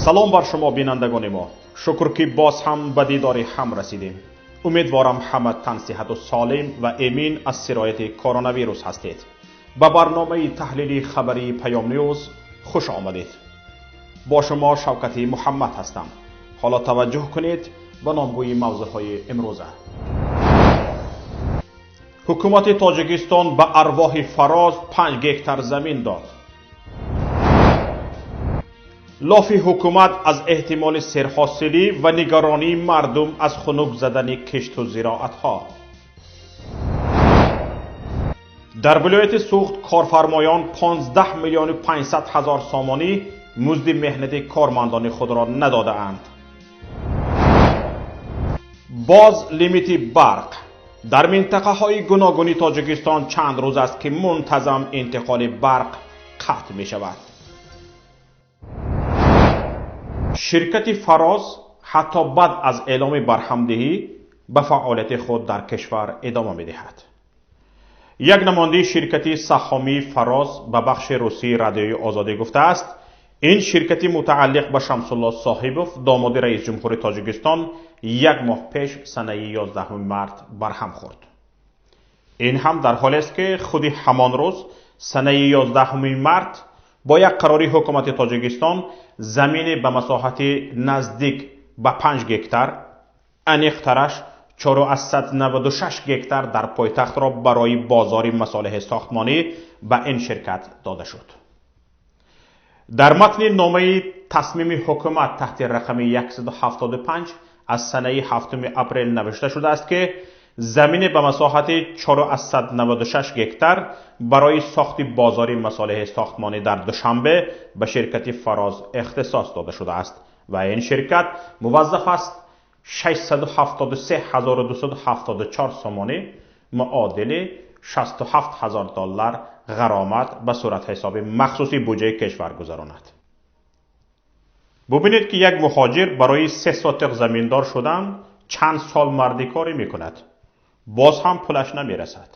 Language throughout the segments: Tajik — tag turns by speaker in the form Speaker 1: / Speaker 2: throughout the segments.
Speaker 1: Салом бар шумо, бинандагони мо. Шукр, ки боз ҳам ба дидори ҳам расидем. Умедворам, ҳама тансиҳату солим ва эмин аз сирояти коронавирус ҳастед. Ба барномаи таҳлили хабарии Паём Ньюз хуш омадед. Бо шумо Шавкати Муҳаммад ҳастам. Ҳоло таваҷҷӯҳ кунед ба номгӯи мавзӯъҳои имрӯза. Ҳукумати Тоҷикистон ба арвоҳи Фароз 5 гектар замин дод. Лофи ҳукумат аз эҳтимоли серҳосилӣ ва нигаронии мардум аз хунук задани кишту зироатҳо. Дар вилояти Суғд корфармоён 15 миллиону 500 ҳазор сомонӣ музди меҳнати кормандони худро надодаанд. Боз лимити барқ. Дар минтақаҳои гуногуни Тоҷикистон чанд рӯз аст, ки мунтазам интиқоли барқ қатъ мешавад. Ширкати Фароз ҳатто баъд аз эъломи барҳамдиҳӣ ба фаъолияти худ дар кишвар идома медиҳад. Як намояндаи ширкати саҳомии Фароз ба бахши русии Радиои Озодӣ гуфтааст, ин ширкати мутааллиқ ба Шамсулло Соҳибов, домоди раис ҷумҳури Тоҷикистон, як моҳ пеш, санаи 11 март барҳам хӯрд. Ин ҳам дар ҳолест, ки худи ҳамон рӯз, санаи 11 март, бо як қарори ҳукумати Тоҷикистон замине ба масоҳати наздик ба 5 гектар, аниқтараш 4,96 гектар дар пойтахтро барои бозори масолеҳи сохтмонӣ ба ин ширкат дода шуд. Дар матни номаи тасмими ҳукумат таҳти рақами 175 аз санаи 7 апрел навишта шудааст, ки замине ба масоҳати 4,96 гектар барои сохти бозори масолеҳи сохтмонӣ дар Душанбе ба ширкати Фароз ихтисос дода шудааст ва ин ширкат муваззаф аст 673 274 сомонӣ, муодили 67 ҳазор доллар, ғаромат ба суратҳисоби махсуси буҷаи кишвар гузаронад. Бубинед, ки як муҳоҷир барои 3 сотиқ заминдор шудан чанд сол мардикорӣ мекунад. Боз ҳам пулаш намерасад,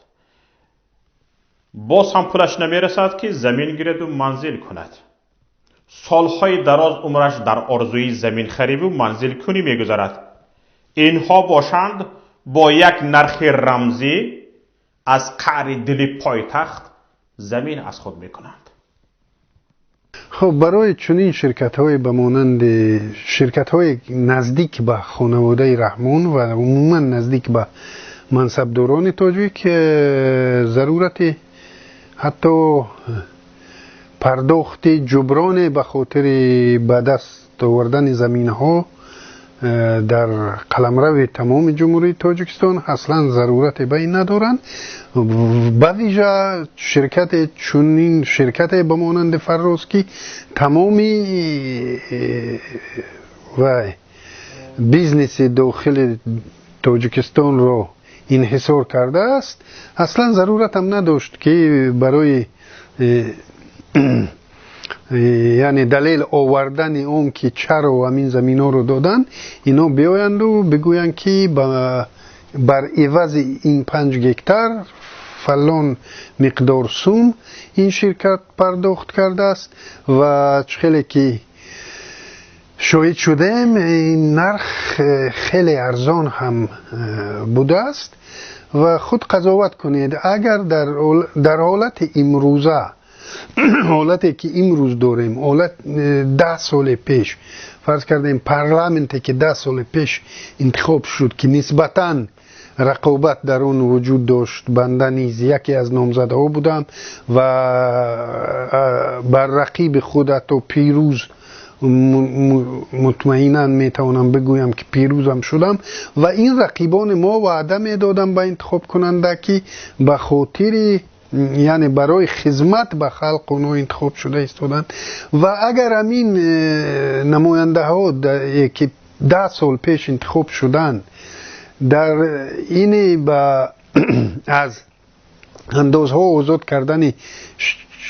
Speaker 1: боз ҳам пулаш намерасад, ки замин гираду манзил кунад. Солҳои дароз умраш дар орзуи заминхариву манзилкунӣ мегузарад. Инҳо бошанд, бо як нархи рамзӣ аз қаъри дили пойтахт замин аз худ мекунанд.
Speaker 2: Хуб, барои чунин ширкатҳое, ба монанди ширкатҳои наздик ба хонаводаи Раҳмон ва умуман наздик ба мансабдорони тоҷик, зарурати ҳатто пардохти ҷуброне ба хотири ба даст овардани заминҳо дар қаламрави тамоми Ҷумҳурии Тоҷикистон аслан зарурате ба ин надоранд. Ба вижа ширкате, чунин ширкате ба монанди Фарроз, ки тамоми вай бизнеси дохили Тоҷикистонро инҳисор кардааст, аслан заруратам надошт, ки барои яъне далел овардани он ки чаро ҳамин заминҳоро доданд, ино биёянду бигӯянд, ки бар ивази ин 5 гектар фалон миқдор сум ин ширкат пардохт кардааст. Ва чӣ хеле ки шоҳид шудем, ин нарх хеле арзон ҳам будааст. Ва худ қазоват кунед, агар дар ҳолати имрӯза, ҳолате ки имрӯз дорем, ҳолат 10 соли пеш, фарз кардем, парламенте ки 10 соли пеш интихоб шуд, ки нисбатан рақобат дар он вуҷуд дошт, банда низ яке аз номзадҳо будам ва бар рақиби худ ҳатто пирӯз, мутмаинан метавонам бигӯям, ки пирӯзам шудам. Ва ин рақибони мо ваъда медодам ба интихобкунанда, ки ба хотири, яъне барои хизмат ба халқ онҳо интихоб шуда истоданд. Ва агар ҳамин намояндаҳо, ки 10 сол пеш интихоб шуданд, дар ини ба аз андозҳо озод кардани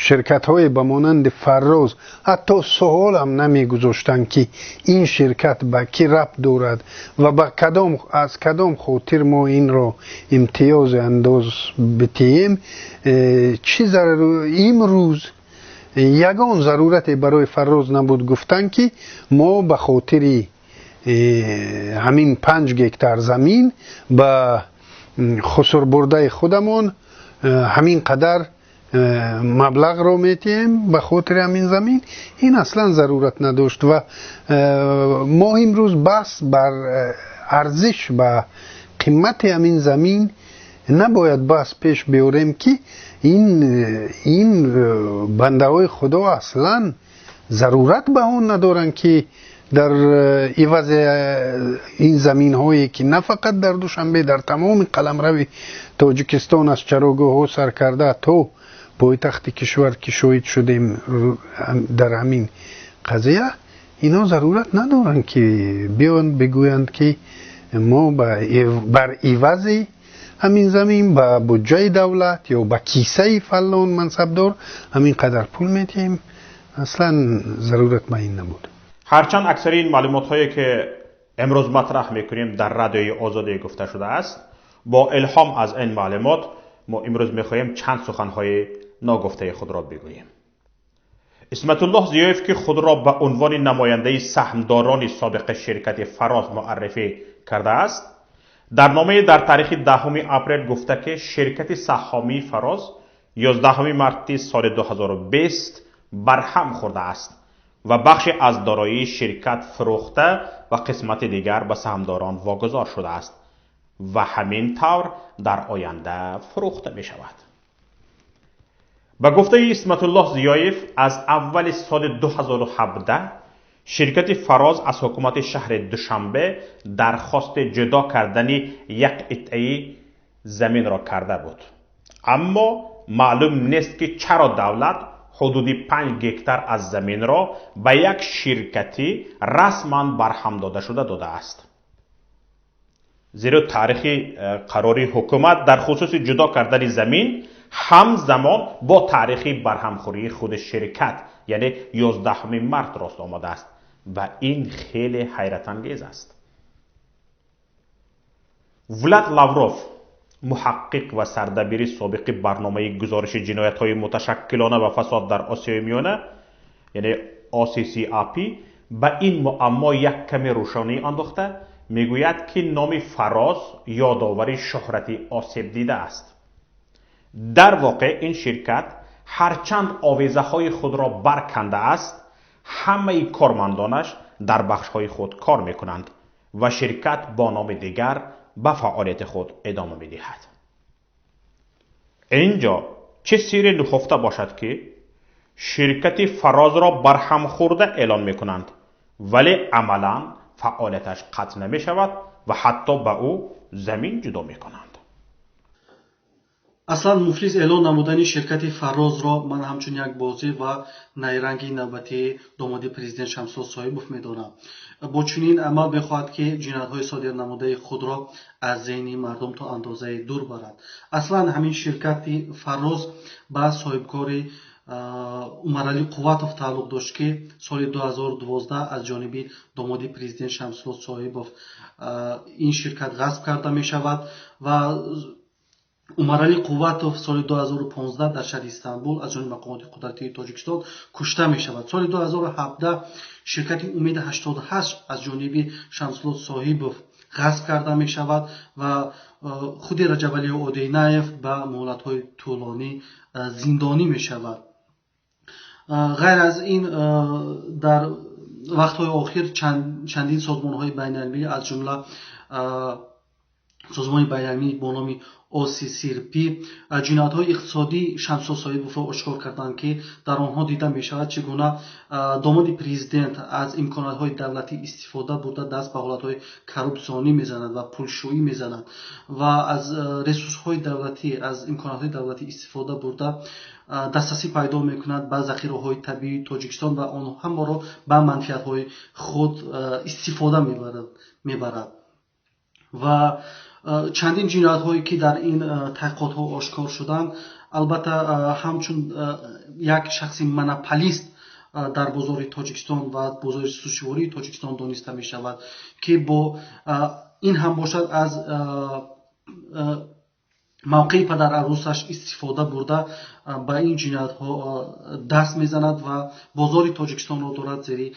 Speaker 2: ширкатҳое ба монанди Фарроз ҳатто суолам намегузоштанд, ки ин ширкат ба кӣ рабт дорад ва ба кадом, аз кадом хотир мо инро имтиёзи андоз битиҳем, чӣ зарар имрӯз Ягон зарурате барои Фарроз набуд гуфтан, ки мо ба хотири ҳамин 5 гектар замин ба хусурбурдаи худамон ҳамин қадар маблағро метиҳем ба хотири ҳамин замин. Ин аслан зарурат надошт ва мо имрӯз баҳс бар арзиш, ба қимати ҳамин замин набояд баҳс пеш биёрем, ки ин бандаҳои Худо аслан зарурат ба он надоранд, ки дар ивази ин заминҳое, ки на фақат дар Душанбе, дар тамоми қаламрави Тоҷикистон, аз чарогоҳҳо сар карда то пойтахти кишвар, ки шоҳид шудем дар ҳамин қазия, ино зарурат надоранд, ки биёянд бигӯянд, ки мо бар ивази ҳамин замин ба буҷаи давлат ё ба кисаи фалон мансабдор ҳамин қадар пул медиҳем. Аслан зарурат ба ин набуд.
Speaker 1: Ҳарчанд аксари ин маълумотҳое, ки имрӯз матраҳ мекунем, дар Радиои Озодӣ гуфта шудааст, бо илҳом аз ин маълумот мо имрӯз мехоҳем чанд суханҳои ногуфтаи худро бигӯем. Исматуллоҳ Зиёев, ки худро ба унвони намояндаи саҳмдорони собиқи ширкати Фароз муаррифӣ кардааст, дар номаи дар таърихи 10 апрел гуфта, ки ширкати саҳомии Фароз 11 марти соли 2020 барҳам хӯрдааст ва бахше аз дороии ширкат фурӯхта ва қисмати дигар ба саҳмдорон вогузор шудааст ва ҳамин тавр дар оянда фурӯхта мешавад. Ба гуфтаи Исматуллоҳ Зиёев, аз аввали соли 2017 ширкати Фароз аз ҳукумати шаҳри Душанбе дархости ҷудо кардани як қитъаи заминро карда буд, аммо маълум нест, ки чаро давлат ҳудуди 5 гектар аз заминро ба як ширкати расман барҳам додашуда додааст, зеро таърихи қарори ҳукумат дар хусуси ҷудо кардани замин ҳамзамон бо таърихи барҳамхӯрии худи ширкат, яъне 11 март рост омадааст ва ин хеле ҳайратангез аст. Влад Лавров, муҳаққиқ ва сардабири собиқи барномаи гузориши ҷиноятҳои муташаккилона ва фасод дар Осиёи Миёна, яъне OCCRP, ба ин муаммо як каме рӯшонӣ андохта мегӯяд, ки номи Фароз ёдовари шӯҳрати осебдида аст. Дар воқеъ ин ширкат ҳарчанд овезаҳои худро баркандааст, ҳамаи кормандонаш дар бахшҳои худ кор мекунанд ва ширкат бо номи дигар ба фаъолияти худ идома медиҳад. Ин ҷо чӣ сирре нуҳуфта бошад, ки ширкати Фарозро барҳамхӯрда эълон мекунанд, вале амалан фаъолияташ қатъ намешавад ва ҳатто ба ӯ замин ҷудо мекунанд?
Speaker 3: Аслан муфлис эълон намудани ширкати Фаррозро ман ҳамчун як бозӣ ва найранги навбатии домоди президент Шамсулло Соҳибов медонам. Бо чунин амал мехоҳад, ки ҷиноятҳои содирнамудаи худро аз зеҳни мардум то андозае дур барад. Аслан ҳамин ширкати Фарроз ба соҳибкори Умаралӣ Қувватов тааллуқ дошт, ки соли 2012 аз ҷониби домоди президент Шамсулло Соҳибов ин ширкат ғасб карда мешавад ва Умаралӣ Қувватов соли 2015 дар шаҳри Истанбул аз ҷониби мақомоти қудратии Тоҷикистон кушта мешавад. Соли 2017 ширкати Умеди 88 аз ҷониби Шамсулло Соҳибов ғасб карда мешавад ва худи Раҷабалӣ Одинаев ба муҳлатҳои тӯлонӣ зиндонӣ мешавад. Ғайр аз ин, дар вақтҳои охир чандин созмонҳои байналмилалӣ, аз ҷумла созмони байналмилалӣ бо номи OCCRP, ҷиноятҳои иқтисодии Шамсулло Соҳибовро ошкор карданд, ки дар онҳо дида мешавад, чӣ гуна домоди президент аз имкониятҳои давлатӣ истифода бурда, даст ба ҳолатҳои коррупсионӣ мезанад ва пулшӯӣ мезанад ва аз ресурсҳои давлатӣ, аз имкониятҳои давлатӣ истифода бурда, дастрасӣ пайдо мекунад ба захираҳои табиии Тоҷикистон ва он ҳамаро ба манфиатҳои худ истифода мебарад. Ва чандин ҷиноятҳое, ки дар ин таҳқиқотҳо ошкор шуданд, албатта, ҳамчун як шахси монополист дар бозори Тоҷикистон ва бозори сӯзишвории Тоҷикистон дониста мешавад, ки бо ин ҳам бошад аз мавқеи падарарӯсаш истифода бурда ба ин ҷиноятҳо даст мезанад ва бозори Тоҷикистонро дорад зери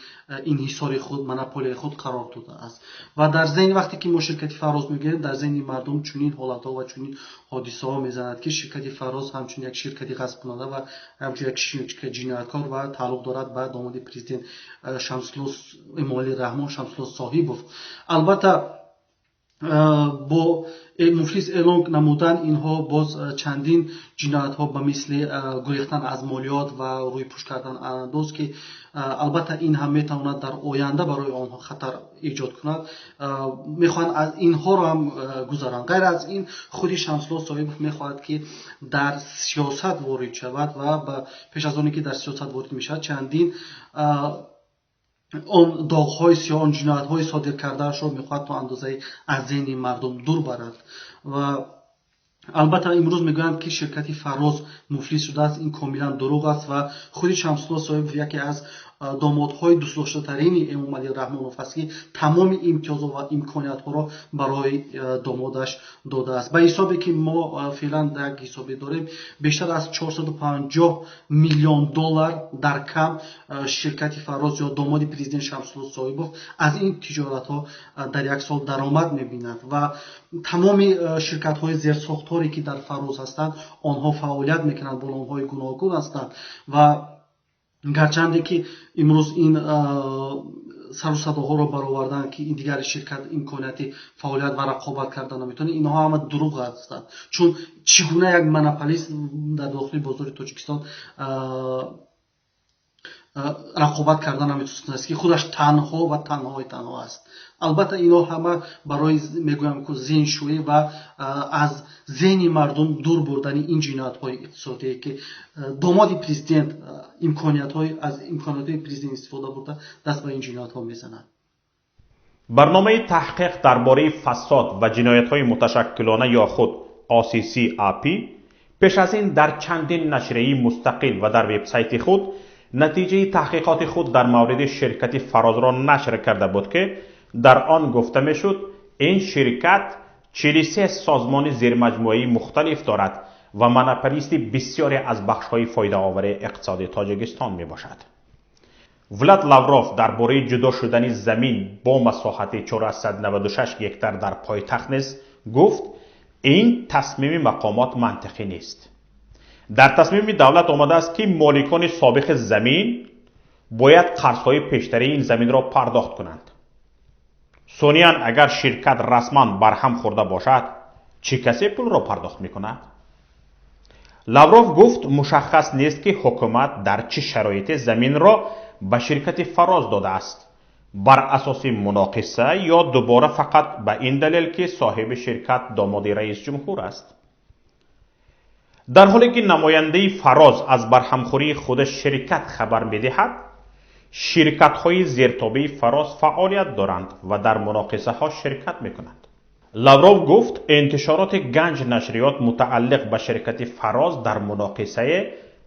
Speaker 3: инҳисори худ, монополияи худ қарор додааст. Ва дар зеҳни вақте ки мо ширкати Фароз мегӯем, дар зеҳни мардум чунин ҳолатҳо ва чунин ҳодисаҳо мезанад, ки ширкати Фароз ҳамчун як ширкати ғасбкунанда ва ҳамчун як ширкати ҷинояткор ва тааллуқ дорад ба домоди президент Шамсулло Эмомалӣ Раҳмон, Шамсулло Соҳибов. Албатта, бо муфлис эълон намудан инҳо боз чандин ҷиноятҳо ба мисли гурехтан аз молиёт ва рӯйпӯш кардан андоз, ки албатта ин ҳам метавонад дар оянда барои онҳо хатар эҷод кунад, мехоҳанд аз инҳоро ҳам гузаранд. Ғайр аз ин, худи Шамсулло Соҳибов мехоҳад, ки дар сиёсат ворид шавад ва пеш аз оне ки дар сиёсат ворид мешавад, чандин он доғҳои сиёҳ, он ҷиноятҳои содир кардаашро мехоҳад то андозаи аз зеҳни мардум дур барад. Ва албатта, имрӯз мегӯянд, ки ширкати Фароз муфлис шудааст. Ин комилан дурӯғ аст ва худи Шамсулло Соҳибов яке аз домодҳои дӯстдоштатарини Эмомалӣ Раҳмонов аст, ки тамоми имтиёзҳо ва имкониятҳоро барои домодаш додааст. Ба ҳисобе ки мо феълан як ҳисобе дорем, бештар аз 450 миллион доллар дар кам ширкати Фароз ё домоди президент Шамсулло Соҳибов аз ин тиҷоратҳо дар як сол даромад мебинад. Ва тамоми ширкатҳои зерсохторе ки дар Фароз ҳастанд, онҳо фаъолият мекунанд, бо номҳои гуногун ҳастанд. Ва гарчанде ки имрӯз ин сару садоҳоро бароварданд, ки ин дигар ширкат имконияти фаъолият ва рақобат карда наметавонад, инҳо ҳама дурӯғ ҳастанд, чун чӣ гуна як монополист дар дохили бозори Тоҷикистон рақобат карда наметавонад, ки худаш танҳо ва танҳои танҳо аст. Албатта, инҳо ҳама барои, мегӯям, ку зеҳншӯӣ ва аз зеҳни мардум дур бурдани ин ҷиноятҳои иқтисодие, ки домоди президент имкониятҳои аз имкониятҳои президент истифода бурда даст ба ин ҷиноятҳо мезанад.
Speaker 1: Барномаи таҳқиқ дар бораи фасод ва ҷиноятҳои муташаккилона ё худ OCCRP пеш аз ин дар чандин нашрияи мустақил ва дар вебсайти худ натиҷаи таҳқиқоти худ дар мавриди ширкати Фарозро нашр карда буд, ки дар он гуфта мешуд, ин ширкат 43 созмони зермаҷмӯаи мухталиф дорад ва монополисти бисёре аз бахшҳои фоидаовари иқтисоди Тоҷикистон мебошад. Влад Лавров дар бораи ҷудо шудани замин бо масоҳати 496 гектар дар пойтахт низ гуфт, ин тасмими мақомот мантиқӣ нест. Дар тасмими давлат омадааст, ки моликони собиқи замин бояд қарзҳои пештарии ин заминро пардохт кунанд. Сониян, агар ширкат расман барҳам хӯрда бошад, чӣ касе пулро пардохт мекунад? Лавров гуфт, мушаххас нест, ки ҳукумат дар чӣ шароите заминро ба ширкати Фароз додааст, бар асоси муноқиса ё дубора фақат ба ин далел, ки соҳиби ширкат домоди раис ҷумҳур аст. Дар ҳоле ки намояндаи Фароз аз барҳамхӯрии худи ширкат хабар медиҳад, ширкатҳои зертобеи Фароз фаъолият доранд ва дар муноқисаҳо ширкат мекунанд. Лавров гуфт, интишороти Ганҷ нашриёт мутааллиқ ба ширкати Фароз дар муноқисае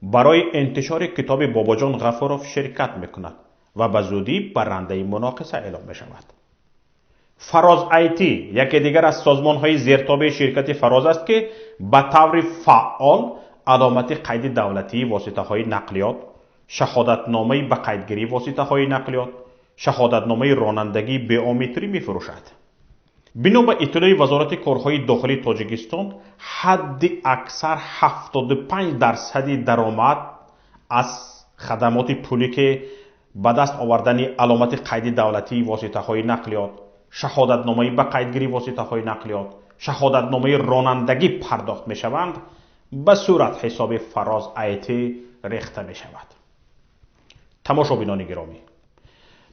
Speaker 1: барои интишори китоби Бобоҷон Ғафуров ширкат мекунад ва ба зудӣ барандаи муноқиса эълом мешавад. Фароз Айти яке дигар аз созмонҳои зертобеи ширкати Фароз аст, ки ба таври фаъол аломати қайди давлатии воситаҳои нақлиёт, шаҳодатномаи ба қайдгирии воситаҳои нақлиёт, шаҳодатномаи ронандагии биометрӣ мефурӯшад. Бино ба иттилои Вазорати корҳои дохилии Тоҷикистон, ҳадди аксар 75% даромад аз хадамоти пулӣ, ки ба даст овардани аломати қайди давлатии воситаҳои нақлиёт, шаҳодатномаи ба қайдгирии воситаҳои нақлиёт, шаҳодатномаи ронандагӣ пардохт мешаванд, ба сурат ҳисоби Фароз Айти рехта мешавад. Тамошобинони гиромӣ,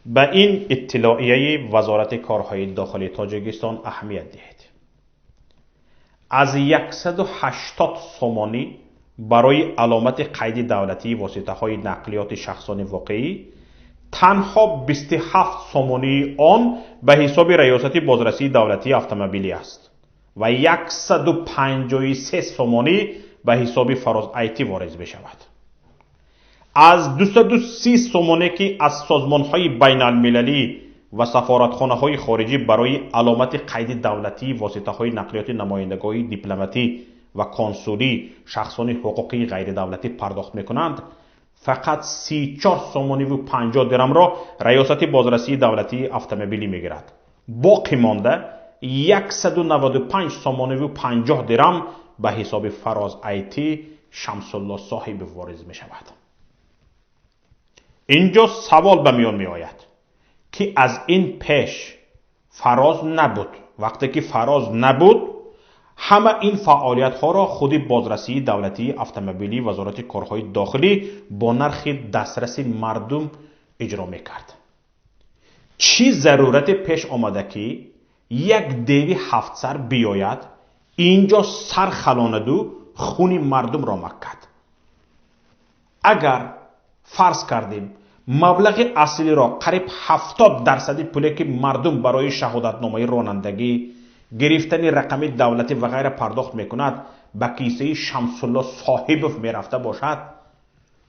Speaker 1: ба ин иттилоияи Вазорати корҳои дохилии Тоҷикистон аҳамият диҳед. Аз 180 сомонӣ барои аломати қайди давлатии воситаҳои нақлиёти шахсони воқеӣ танҳо 27 сомонии он ба ҳисоби Раёсати бозрасии давлатии автомобилӣ аст ва 153 сомонӣ ба ҳисоби Фароз Айти ворид мешавад. Аз 230 сомоне, ки аз созмонҳои байналмилалӣ ва сафоратхонаҳои хориҷӣ барои аломати қайди давлатии воситаҳои нақлиёти намояндагоҳи дипломатӣ ва консулӣ шахсони ҳуқуқии ғайридавлатӣ пардохт мекунанд, фақат 34 сомониву 50 дирамро Раёсати бозрасии давлатии автомобилӣ мегирад. Боқӣ монда 195 сомониву 50 дирам ба ҳисоби Фароз Айти Шамсулло Соҳибов ворид мешавад. Инҷо савол ба миён меояд, ки аз ин пеш Фароз набуд. Вақте ки Фароз набуд, ҳама ин фаъолиятҳоро худи бозрасии давлатии автомобилии Вазорати корҳои дохилӣ бо нархи дастраси мардум иҷро мекард. Чӣ зарурате пеш омада, ки як деви ҳафтсар биёяд, инҷо сар халонаду хуни мардумро маккад? Агар фарз кардем, маблағи аслиро, қариб 70 дарсади пуле, ки мардум барои шаҳодатномаи ронандагӣ, гирифтани рақами давлатӣ ва ғайра пардохт мекунад, ба кисаи Шамсулло Соҳибов мерафта бошад,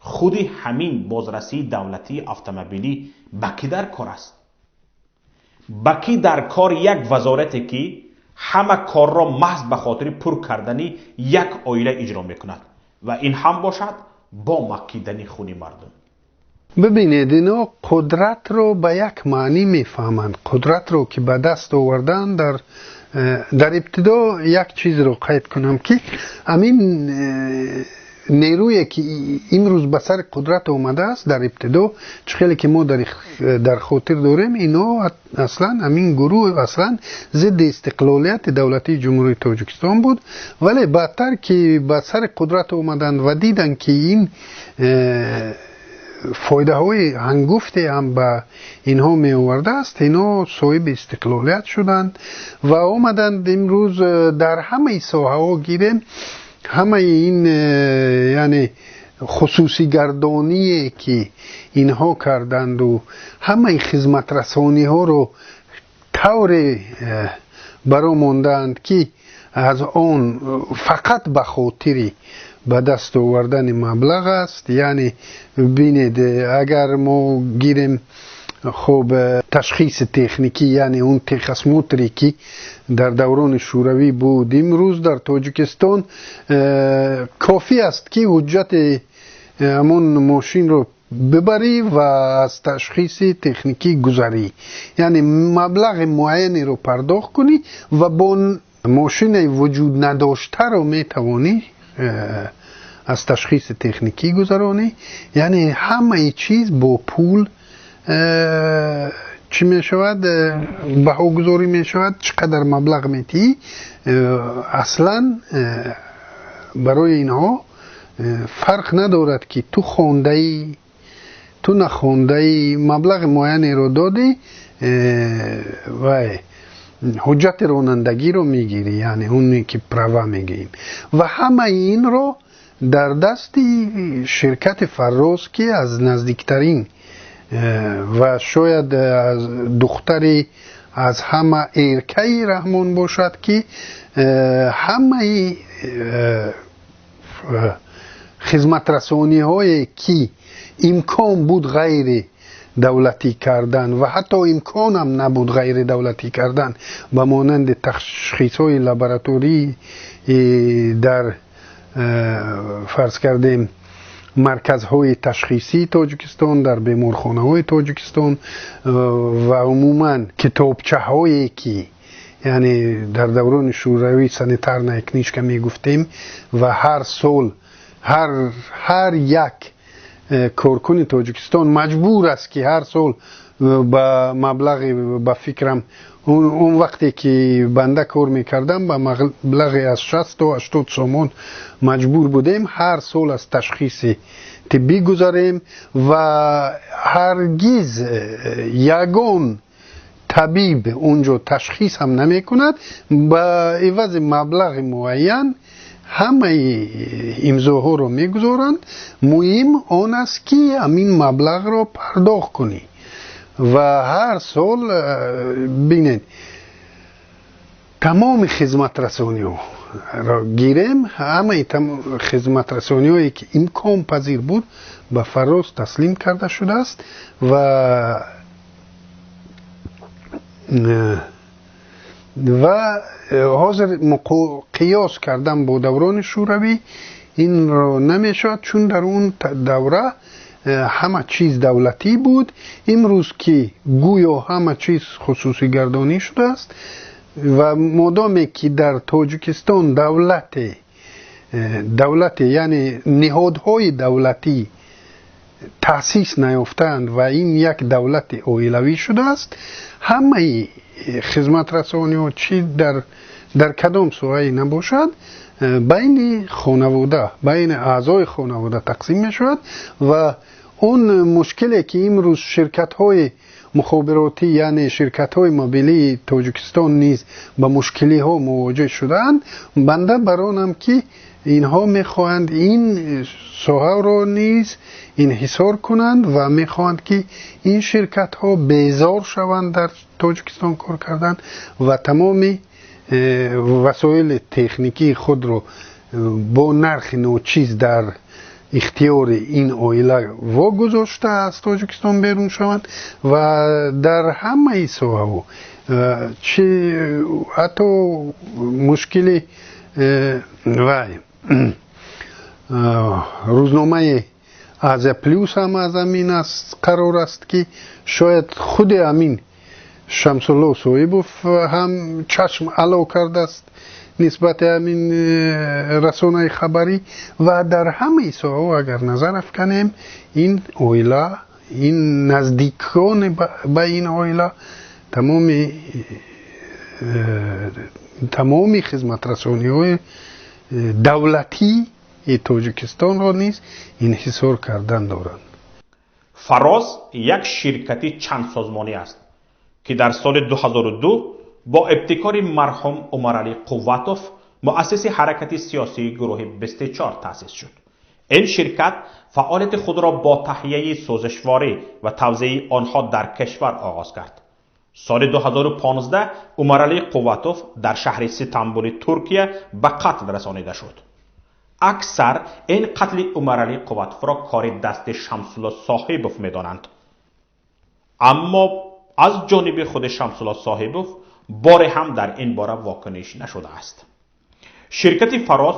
Speaker 1: худи ҳамин бозрасии давлатии автомобилӣ ба кӣ дар кор аст? Ба кӣ дар кор як вазорате, ки ҳама корро маҳз ба хотири пур кардани як оила иҷро мекунад ва ин ҳам бошад бо макидани хуни мардум?
Speaker 2: Бибинед, ино қудратро ба як маънӣ мефаҳманд. Қудратро ки ба даст овардан, дар ибтидо як чизро қайд кунам, ки ҳамин нерӯе, ки имрӯз ба сари қудрат омадааст, дар ибтидо, чӣ хеле ки мо дар хотир дорем, ино аслан, ҳамин гурӯҳ аслан зидди истиқлолияти давлатии Ҷумҳурии Тоҷикистон буд. Вале баъдтар ки ба сари қудрат омаданд ва диданд, ки ин фоидаҳои ҳангуфте ҳам ба инҳо меовардааст, ино соҳиби истиқлолият шуданд ва омаданд. Имрӯз дар ҳамаи соҳаҳо гирем, ҳамаи ин яъне хусусигардоние, ки инҳо карданду, ҳамаи хизматрасониҳоро тавре баро мондаанд, ки аз он фақат ба хотири ба даст овардани маблағ аст. Яъне бинед, агар мо гирем, хуб, ташхиси техникӣ, яъне он техосмотре, ки дар даврони Шӯравӣ буд, имрӯз дар Тоҷикистон кофӣ аст, ки ҳуҷҷати ҳамон мошинро бибарӣ ва аз ташхиси техникӣ гузарӣ, яъне маблағи муайянеро пардохт кунӣ ва бо мошинаи вуҷуд надоштаро метавонӣ аз ташхиси техникӣ гузаронӣ. Яъне ҳамаи чиз бо пул чӣ мешавад, баҳогузорӣ мешавад. Чӣ қадар маблағ метиҳӣ, аслан барои инҳо фарқ надорад, ки ту хондаӣ, ту нахондаӣ. Маблағи муайянеро додӣ, вай ҳуҷҷати ронандагиро мегирӣ, яъне оне ки права мегӯем. Ва ҳамаи инро дар дасти ширкати Фарроз, ки аз наздиктарин ва шояд аз духтари аз ҳама эркаи Раҳмон бошад, ки ҳамаи хизматрасониҳое, ки имкон буд ғайри давлатӣ кардан ва ҳатто имконам набуд ғайридавлатӣ кардан, ба монанди ташхисҳои лабораторӣ дар, фарз кардем, марказҳои ташхисии Тоҷикистон, дар беморхонаҳои Тоҷикистон ва умуман китобчаҳое, ки яъне дар даврони Шӯравӣ санитарная книжка мегуфтем, ва ҳар сол ҳар як коркуни Тоҷикистон маҷбур аст, ки ҳар сол ба маблағи, ба фикрам, он вақте ки банда кор мекардам, ба маблағи аз 60 то 80 сомон маҷбур будем ҳар сол аз ташхиси тиббӣ гузарем. Ва ҳаргиз ягон табиб унҷо ташхис ҳам намекунад. Ба ивази маблағи муайян ҳамаи имзоҳоро мегузоранд. Муҳим он аст, ки ҳамин маблағро пардохт кунӣ. Ва ҳар сол, бинед, тамоми хизматрасониҳоро гирем, ҳамаи хизматрасониҳое, ки имконпазир буд, ба Фарроз таслим карда шудааст. Ва Ва ҳозир қиёс кардан бо даврони шӯравӣ инро намешавад, чун дар он давра ҳама чиз давлатӣ буд. Имрӯз ки гӯё ҳама чиз хусусигардонӣ шудааст ва модоме ки дар Тоҷикистон давлате, яъне ниҳодҳои давлатӣ таъсис наёфтаанд ва ин як давлати оилавӣ шудааст, ҳамаи хизматрасониҳо чӣ дар кадом соҳае набошад, байни хонавода, байни аъзои хонавода тақсим мешавад. Ва он мушкиле ки имрӯз ширкатҳои мухобиротӣ, яъне ширкатҳои мобилии Тоҷикистон низ ба мушкилиҳо мувоҷеҳ шудаанд, банда бар онам ки инҳо мехоҳанд ин соҳаро низ инҳисор кунанд ва мехоҳанд ки ин ширкатҳо безор шаванд дар Тоҷикистон кор кардан ва тамоми васоили техникии худро бо нархи ночиз дар ихтиёри ин оила вогузошта аз Тоҷикистон берун шаванд ва дар ҳамаи соҳаҳо, чи ҳатто мушкили вай рӯзномаи Азия Плюс ҳам аз ҳамин аст, қарор аст ки шояд худи ҳамин Шамсулло Соҳибов ҳам чашм ало кардааст нисбати ҳамин расонаи хабарӣ. Ва дар ҳамаи соҳаҳо агар назар афканем, ин оила, ин наздикони ба ин оила тамоми хизматрасониҳои давлатии Тоҷикистонро низ инҳисор кардан доранд.
Speaker 1: Фароз як ширкати чандсозмонӣ аст ки дар соли 2002 бо ибтикори марҳум Умаралӣ Қувватов, муассиси ҳаракати сиёсии гурӯҳи 24, таъсис шуд. Ин ширкат фаъолияти худро бо таҳияи сӯзишворӣ ва тавзеи онҳо дар кишвар оғоз кард. Соли 2015 Умаралӣ Қувватов дар шаҳри Ситамбули Туркия ба қатл расонида шуд. Аксар ин қатли Умаралӣ Қувватовро кори дасти Шамсулло Соҳибов медонанд. Аммо аз ҷониби худи Шамсулло Соҳибов боре ҳам дар ин бора вокуниш нашудааст. Ширкати Фароз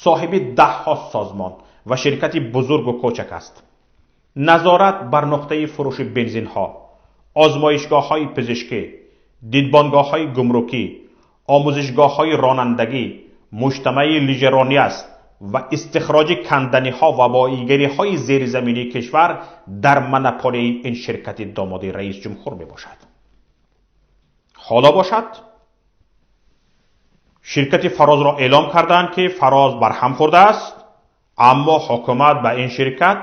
Speaker 1: соҳиби даҳҳо созмон ва ширкати бузургу кӯчак аст. Назорат бар нуқтаи фурӯши бензинҳо, озмоишгоҳҳои пизишкӣ, дидбонгоҳҳои гумрукӣ, омӯзишгоҳҳои ронандагӣ, муҷтамаи лижеронӣ аст ва истихроҷи канданиҳо ва боигариҳои зеризаминии кишвар дар монополияи ин ширкати домоди раис ҷумҳур мебошад. Ҳоло бошад, ширкати Фарозро эълом карданд ки Фароз барҳам хӯрдааст, аммо ҳукумат ба ин ширкат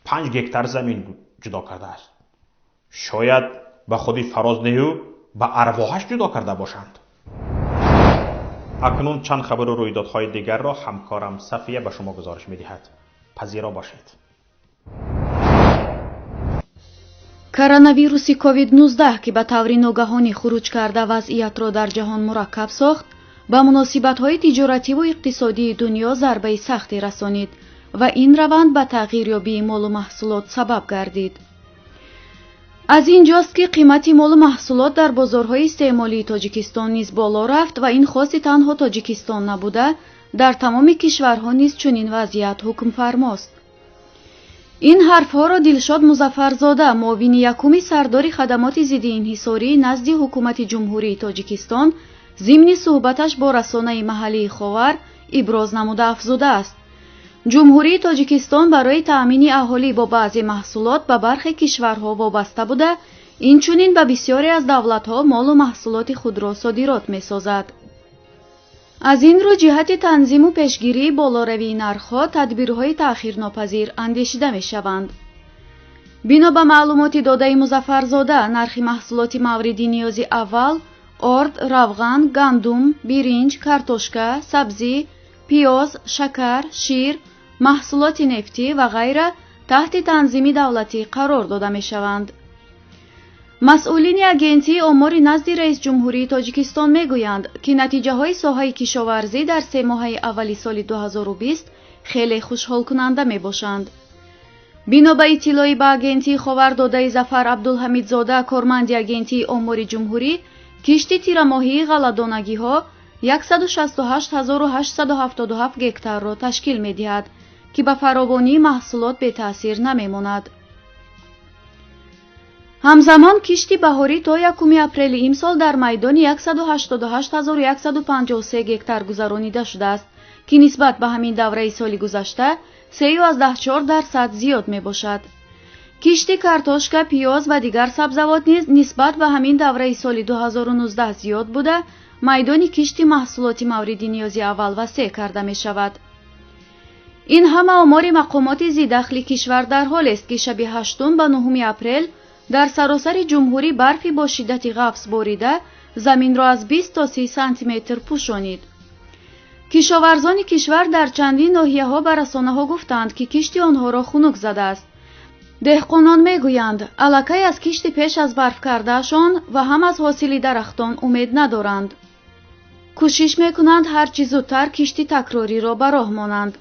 Speaker 1: 5 гектар замин ҷудо кардааст. Шояд ба худи Фароз нею ба арвоҳаш ҷудо карда бошанд. Акнун чанд хабару рӯйдодҳои дигарро ҳамкорам Сафия ба шумо гузориш медиҳад. Пазиро бошед.
Speaker 4: Коронавируси COVID-19, ки ба таври ногаҳонӣ хуруҷ карда вазъиятро дар ҷаҳон мураккаб сохт, ба муносибатҳои тиҷоративу иқтисодии дунё зарбаи сахте расонид ва ин раванд ба тағйирёбии молу маҳсулот сабаб гардид. Аз ин ҷост ки қимати молу маҳсулот дар бозорҳои истеъмолии Тоҷикистон низ боло рафт ва ин хоси танҳо Тоҷикистон набуда, дар тамоми кишварҳо низ чунин вазъият ҳукмфармост. Ин ҳарфҳоро Дилшод Музаффарзода, муовини якуми сардори хадамоти зидди инҳисорӣ назди ҳукумати Ҷумҳурии Тоҷикистон, зимни суҳбаташ бо расонаи маҳаллии Ховар иброз намуда афзудааст. Ҷумҳурии Тоҷикистон барои таъмини аҳолӣ бо баъзе маҳсулот ба бархе кишварҳо вобаста буда, инчунин ба бисёре аз давлатҳо молу маҳсулоти худро содирот месозад. Аз ин рӯ ҷиҳати танзиму пешгирии болоравии нархҳо тадбирҳои таъхирнопазир андешида мешаванд. Бино ба маълумоти додаи Музаффарзода, нархи маҳсулоти мавриди ниёзи аввал орд, равған, гандум, биринҷ, картошка, сабзӣ, пиёз, шакар, шир, маҳсулоти нефтӣ ва ғайра таҳти танзими давлатӣ қарор дода мешаванд. Масъулини агентии омори назди раисҷумҳурии Тоҷикистон мегӯянд, ки натиҷаҳои соҳаи кишоварзӣ дар се моҳаи аввали соли 2020 хеле хушҳолкунанда мебошанд. Бино ба иттилои ба агентии Ховар додаи Зафар Абдулҳамидзода, корманди агентии омори ҷумҳурӣ, Кишти тирамоҳии ғалладонагиҳо 168 877 гектарро ташкил медиҳад, ки ба фаровонии маҳсулот бетаъсир намемонад. Ҳамзамон, кишти баҳорӣ то 1 апрели имсол дар майдони 188 153 гектар гузаронида шудааст, ки нисбат ба ҳамин давраи соли гузашта 3,4% зиёд мебошад. Кишти картошка, пиёз ва дигар сабзавот низ нисбат ба ҳамин давраи соли 2019 зиёд буда, майдони кишти маҳсулоти мавриди ниёзи аввал васеъ карда мешавад. Ин ҳама омори мақомоти зидахли кишвар дар ҳолест, ки шаби 8 ба 9 апрел дар саросари ҷумҳурӣ барфи бо шиддати ғафс борида, заминро аз 20 то 30 сантиметр пӯшонид. Кишоварзони кишвар дар чандин ноҳияҳо ба расонаҳо гуфтанд, ки кишти онҳоро хунук задааст. Деҳқонон мегӯянд, аллакай аз кишти пеш аз барф кардаашон ва ҳам аз ҳосили дарахтон умед надоранд. Кӯшиш мекунанд, ҳарчи зудтар кишти такрориро ба роҳ монанд,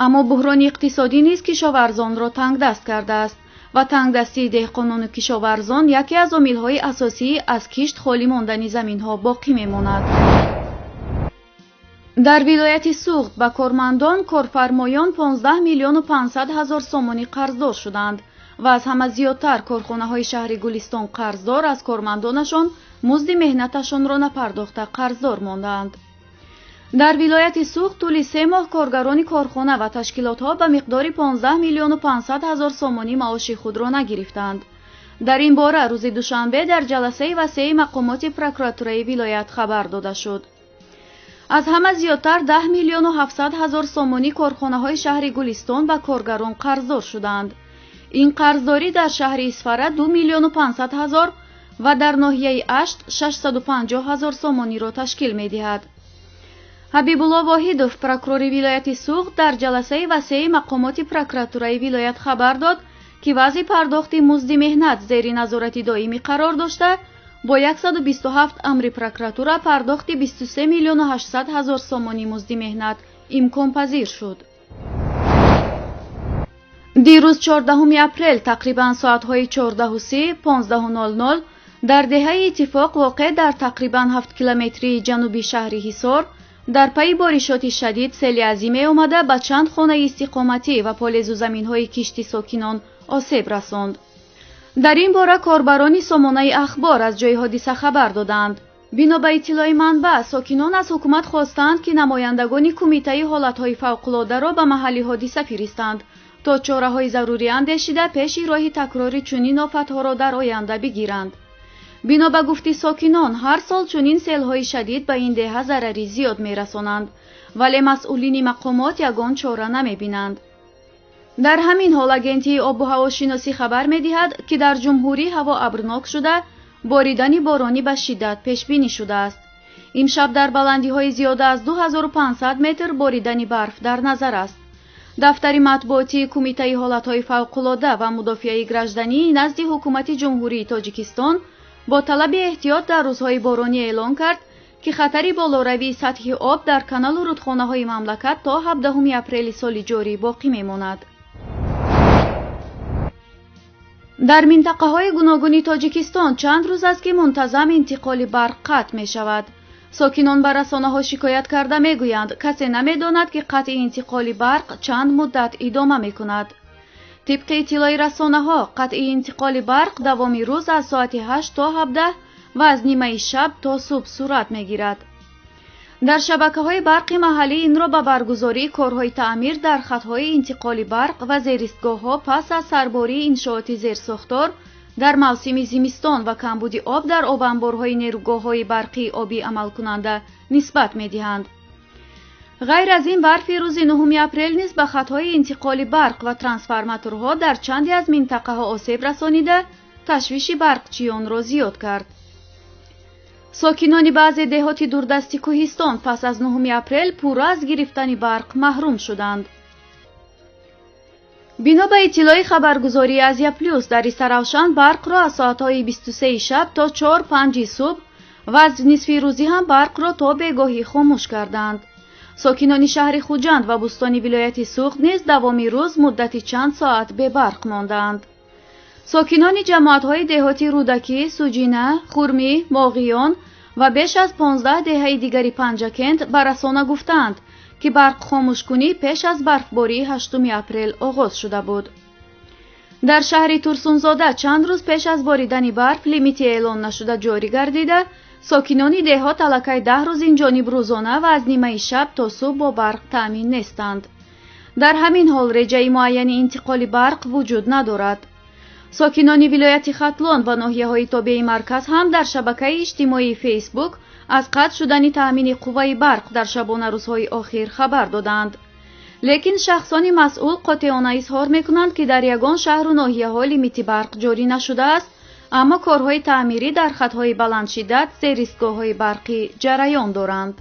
Speaker 4: аммо буҳрони иқтисодӣ низ кишоварзонро тангдаст кардааст ва тангдастии деҳқонону кишоварзон яке аз омилҳои асосии аз кишт холӣ мондани заминҳо боқӣ мемонад. Дар вилояти Суғд ба кормандон корфармоён 15 миллиону 500 ҳазор сомонӣ қарздор шуданд ва аз ҳама зиёдтар корхонаҳои шаҳри Гулистон қарздор аз кормандонашон музди меҳнаташонро напардохта қарздор мондаанд. Дар вилояти Суғд тӯли 3 моҳ коргарони корхона ва ташкилотҳо ба миқдори 15 миллиону 500 ҳазор сомонӣ маоши худро нагирифтанд. Дар ин бора рӯзи душанбе дар ҷаласаи васеи мақомоти прокуратураи вилоят хабар дода шуд. Аз ҳама зиёдтар 10 миллиону 700 ҳазор сомонӣ корхонаҳои шаҳри Гулистон ба коргарон қарздор шуданд. Ин қарздорӣ дар шаҳри Исфара 2 миллиону 500 ҳазор ва дар ноҳияи Ашт 650 ҳазор сомониро ташкил медиҳад. Ҳабибулло Воҳидов, прокурори вилояти Суғд, дар ҷаласаи васеи мақомоти прокуратураи вилоят хабар дод, ки вазъи пардохти музди меҳнат зери назорати доимӣ қарор дошта, бо 127 амри прокуратура пардохти 23 миллиону 800 ҳазор сомонӣ музди меҳнат имконпазир шуд. Дирӯз, 14 апрел, тақрибан соатҳои 14:30, 15:00 дар деҳаи Иттифоқ, воқеъ дар тақрибан 7 километрии ҷануби шаҳри Ҳисор, дар пайи боришоти шадид сели азиме омада, ба чанд хонаи истиқоматӣ ва полезу заминҳои кишти сокинон осеб расонд. Дар ин бора корбарони сомонаи Ахбор аз ҷои ҳодиса хабар доданд. Бино ба иттилои манбаъ, сокинон аз ҳукумат хостанд, ки намояндагони Кумитаи ҳолатҳои фавқулодаро ба маҳалли ҳодиса фиристанд, то чораҳои зарурӣ андешида, пеши роҳи такрори чунин офатҳоро дар оянда бигиранд. Бино ба гуфти сокинон, ҳар сол чунин селҳои шадид ба ин деҳа зарари зиёд мерасонанд, вале масъулини мақомот ягон чора намебинанд. Дар ҳамин ҳол, Агентии обу ҳавошиносӣ хабар медиҳад, ки дар ҷумҳурӣ ҳаво абрнок шуда, боридани боронӣ ба шиддат пешбинӣ шудааст. Имшаб дар баландиҳои зиёда аз 2500 метр боридани барф дар назар аст. Дафтари матбуотии Кумитаи ҳолатҳои фавқулода ва мудофиаи граждании назди Ҳукумати Ҷумҳурии Тоҷикистон бо талаби эҳтиёт дар рӯзҳои боронӣ эълон кард, ки хатари болоравии сатҳи об дар каналу рудхонаҳои мамлакат то 17 апрели соли ҷорӣ боқӣ мемонад. Дар минтақаҳои гуногуни Тоҷикистон чанд рӯз аст, ки мунтазам интиқоли барқ қатъ мешавад. Сокинон ба расонаҳо шикоят карда мегӯянд, касе намедонад, ки қатъи интиқоли барқ чанд муддат идома мекунад. Тибқи иттилои расонаҳо, қатъи интиқоли барқ давоми рӯз аз соати 8 то 17 ва аз нимаи шаб то субҳ сурат мегирад. Дар шабакаҳои барқи маҳаллӣ инро ба баргузории корҳои таъмир дар хатҳои интиқоли барқ ва зеристгоҳҳо пас аз сарбории иншооти зерсохтор дар мавсими зимистон ва камбуди об дар обанборҳои нерӯгоҳҳои барқии обӣ амалкунанда нисбат медиҳанд. Ғайр аз ин, барфи рӯзи 9 апрел низ ба хатҳои интиқоли барқ ва трансформаторҳо дар чанде аз минтақаҳо осеб расонида, ташвиши барқчиёнро зиёд кард. Сокинони баъзе деҳоти дурдасти кӯҳистон пас аз 9 апрел пурра аз гирифтани барқ маҳрум шуданд. Бино ба иттилои хабаргузории Азия Плюс, дар Истаравшан барқро аз соатҳои 23 шаб то 4-5 субҳ ва аз нисфи рӯзӣ ҳам барқро то бегоҳӣ хомӯш карданд. Сокинони шаҳри Хуҷанд ва Бӯстони вилояти Суғд низ давоми рӯз муддати чанд соат бебарқ мондаанд. Сокинони ҷамоатҳои деҳоти Рӯдакӣ, Суҷина, Хурмӣ, Моғиён Ва беш аз 15 деҳаи дигари Панҷакент ба расона гуфтаанд, ки барқхомӯшкунӣ пеш аз барфбории 8 апрел оғоз шуда буд. Дар шаҳри Турсунзода чанд рӯз пеш аз боридани барф лимити эълон нашуда ҷорӣ гардида, сокинони деҳот аллакай 10 рӯз инҷониб рӯзона ва аз нимаи шаб то субҳ бо барқ таъмин нестанд. Дар ҳамин ҳол реҷаи муайяни интиқоли барқ вуҷуд надорад. Сокинони вилояти Хатлон ва ноҳияҳои тобеи марказ ҳам дар шабакаи иҷтимоии Фейсбук аз қатъ шудани таъмини қувваи барқ дар шабонарӯзҳои охир хабар доданд. Лекин шахсони масъул қотеона изҳор мекунанд, ки дар ягон шаҳру ноҳияҳо лимити барқ ҷорӣ нашудааст, аммо корҳои таъмирӣ дар хатҳои баландшиддат зеристгоҳҳои барқӣ ҷараён доранд.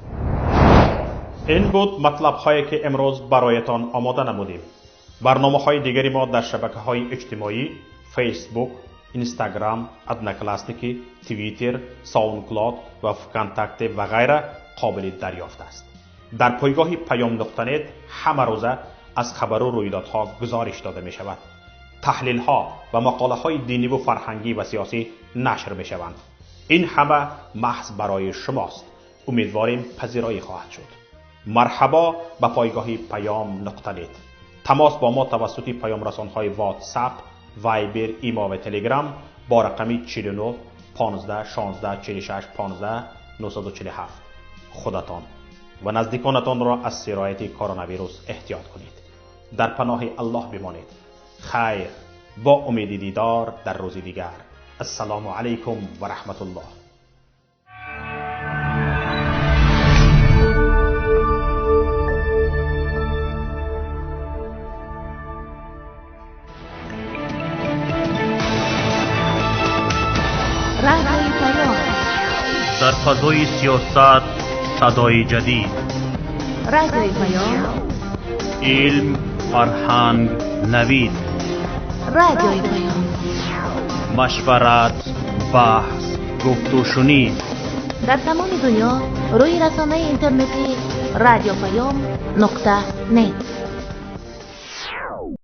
Speaker 1: Ин буд матлабҳое, ки имрӯз бароятон омода намудем. Барномаҳои дигари мо дар шабакаҳои иҷтимоӣ Фейсбук, Инстаграм, Одноклассники, Твиттер, Саундклауд ва ВКонтакте ва ғайра қобили дарёфт аст. Дар пойгоҳи Паём нуқта нет ҳама рӯза аз хабару рӯйдодҳо гузориш дода мешавад. Таҳлилҳо ва мақолаҳои диниву фарҳангӣ ва сиёсӣ нашр мешаванд. Ин ҳама маҳз барои шумост. Умедворем, пазироӣ хоҳад шуд. Марҳабо ба пойгоҳи Паём нуқта нет. Тамос бо мо тавассути паёмрасонҳои Ватсап, Вайбер, Имо ва Телеграм бо рақами 49 15 16 46 15 947. Худатон ва наздиконатонро аз сирояти коронавирус эҳтиёт кунед. Дар паноҳи Аллоҳ бимонед. Хайр, бо умеди дидор дар рӯзи дигар. Ассалому алайкум ва раҳматуллоҳ.
Speaker 5: Дар фазои сиёсат садои ҷадид,
Speaker 6: Радиои Паём,
Speaker 5: илм, фарҳанг, навид,
Speaker 6: Радиои Паём,
Speaker 5: машварат, баҳс, гуфтушунид.
Speaker 6: Дар тамоми дунё рӯи расонаи интернетӣ Радио Паём нуқта нет.